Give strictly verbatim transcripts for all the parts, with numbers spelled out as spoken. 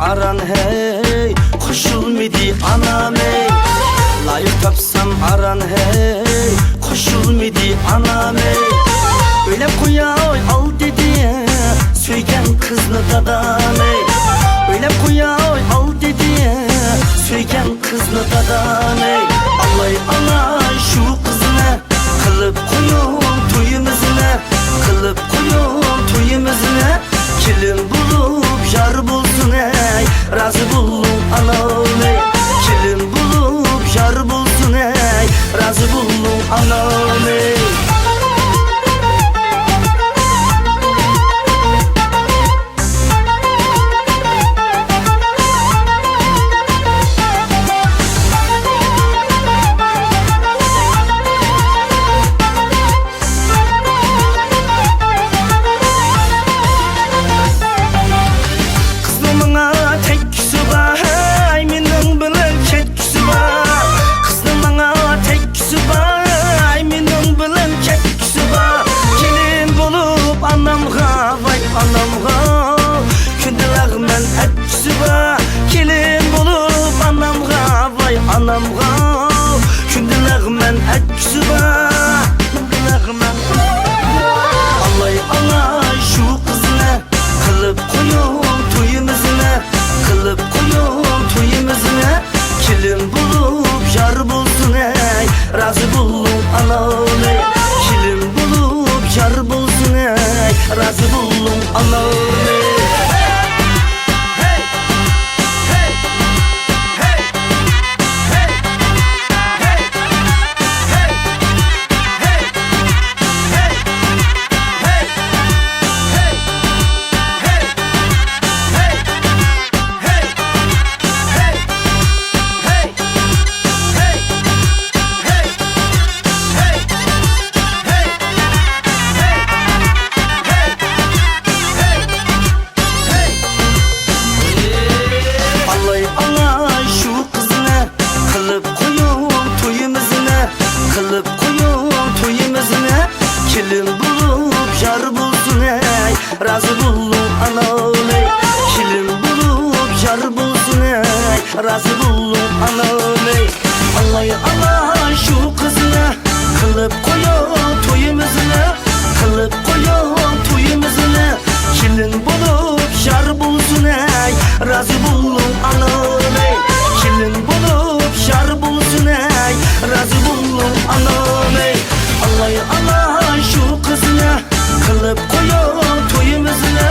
ئاران ھەي، قوشۇلمىدى ئانام ھەي. لايىق تاپسام ئاران ھەي، قوشۇلمىدى ئانام ھەي. ئۆيلەپ قوياي ئال دېدى، سۆيگەن قىزنى دادام ھەي. ئۆيلەپ قوياي ئال دېدى، سۆيگەن قىزنى دادام ھەي. ئالاي، ئالاي شۇ قىزنى، قىلىپ قويۇڭ تويىمىزنى، قىلىپ قويۇڭ تويىمىزنى. كېلىن بولۇپ يار بولسۇن ھەي، رازى بولۇڭ ئانام ھەي. كېلىن بولۇپ يار بولسۇن ھەي، رازى بولۇڭ ئانام ھەي. قىزنىڭ ماڭا تەگكۈسى بار، ھەي، مېنىڭ بىلەن كەتكۈسى بار. قىزنىڭ ماڭا تەگكۈسى بار، ھەي، مېنىڭ بىلەن كەتكۈسى بار. كېلىن بولۇپ ئانامغا، ۋاي ئانامغا، كۈندە لەغمەن ئەتكۈسى بار. كېلىن بولۇپ ئانامغا، ۋاي ئانامغا، كۈندە لەغمەن ئەتكۈسى بار. كۈندە لەغمەن. ئالاي، ئالاي شۇ قىزنى، قىلىپ قويۇڭ تويىمىزنى، قىلىپ قويۇڭ تويىمىزنى. كېلىن بولۇپ يار بولسۇن ھەي، رازى بولۇڭ ئانام ھەي. كېلىن بولۇپ يار بولسۇن ھەي، رازى بولۇڭ ئانام ھەي. ئالاي، ئالاي شۇ قىزنى، قىلىپ قويۇڭ تويىمىزنى، قىلىپ قويۇڭ تويىمىزنى. كېلىن بولۇپ يار بولسۇن ھەي، رازى بولۇڭ ئانام ھەي. كېلىن بولۇپ يار بولسۇن ھەي، رازى بولۇڭ ئانام ھەي. ئالاي، ئالاي شۇ قىزنى، قىلىپ قويۇڭ تويىمىزنى، قىلىپ قويۇڭ تويىمىزنى. كېلىن بولۇپ يار بولسۇن ھەي، رازى بولۇڭ ئانام ھەي. كېلىن بولۇپ يار بولسۇن ھەي، رازى بولۇڭ ئانام ھەي. ئالاي، ئالاي شۇ قىزنى، قىلىپ قويۇڭ تويىمىزنى،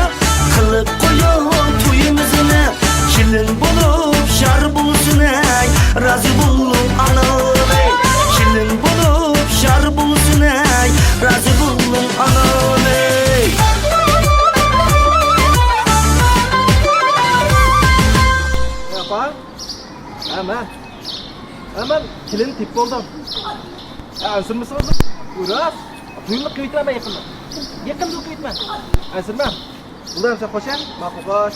قىلىپ قويۇڭ تويىمىزنى. كېلىن بولۇپ يار بولسۇن ھەي، رازى بولۇڭ ئانام ھەي. كېلىن بولۇپ يار بولسۇن ھەي، رازى بولۇڭ ئانام ھەي. ئاپا، ھە، مەن، ھە، مەن كېلىن تېپىپ بولدۇم. ھە، ئەنسىرىمىسىڭىز، راست. تويۇمنى قىلىۋېتىمەن مەن يېقىندا. يېقىندا قىلىۋېتىمەن. ئەنسىرىمەڭ. بولدى ئەمىسە، خوش ھە؟ ماقۇل، خوش.